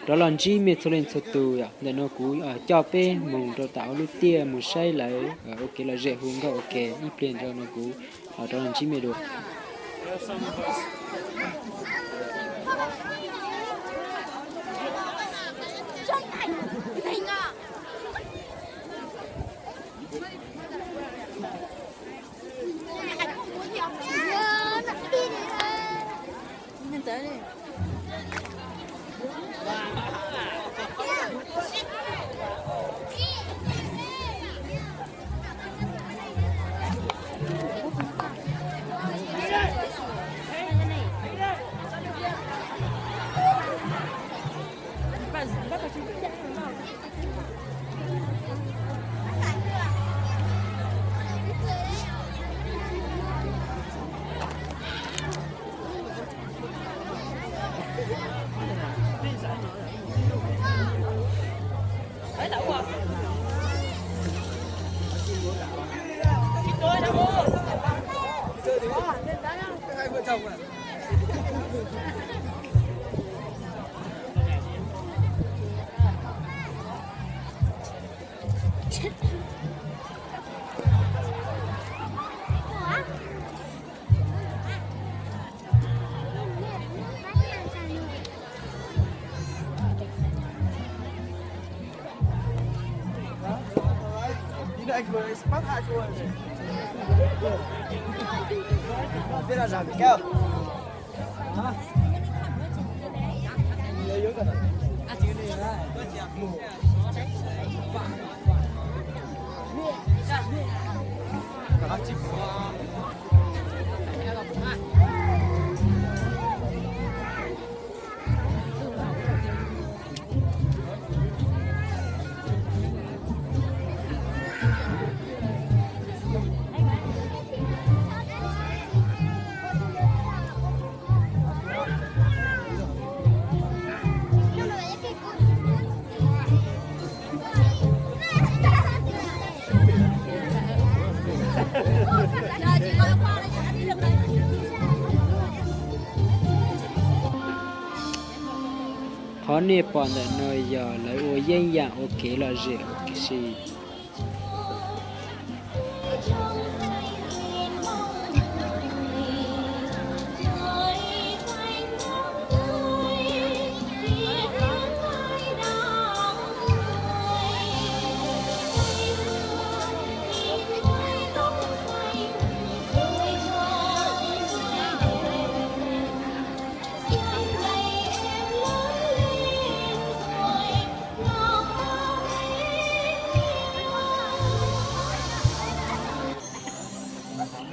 Rov los ntsib me txhua leej txhua tus, ntawm no kuv coj peb mus rau tom lub tiaj mus saib lawv ua kev lom zem hu nkauj ua ke ib pliag, ntawm no kuv rov los ntsib me dua. Qhov nej pom ntawm no yog lawv ua yeeb yam ua kev lom zem ua si.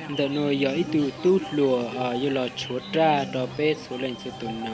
Ntawm no yog ib tug tub hluas yuav los tshuav raj rau peb txhua leej txhua tus no.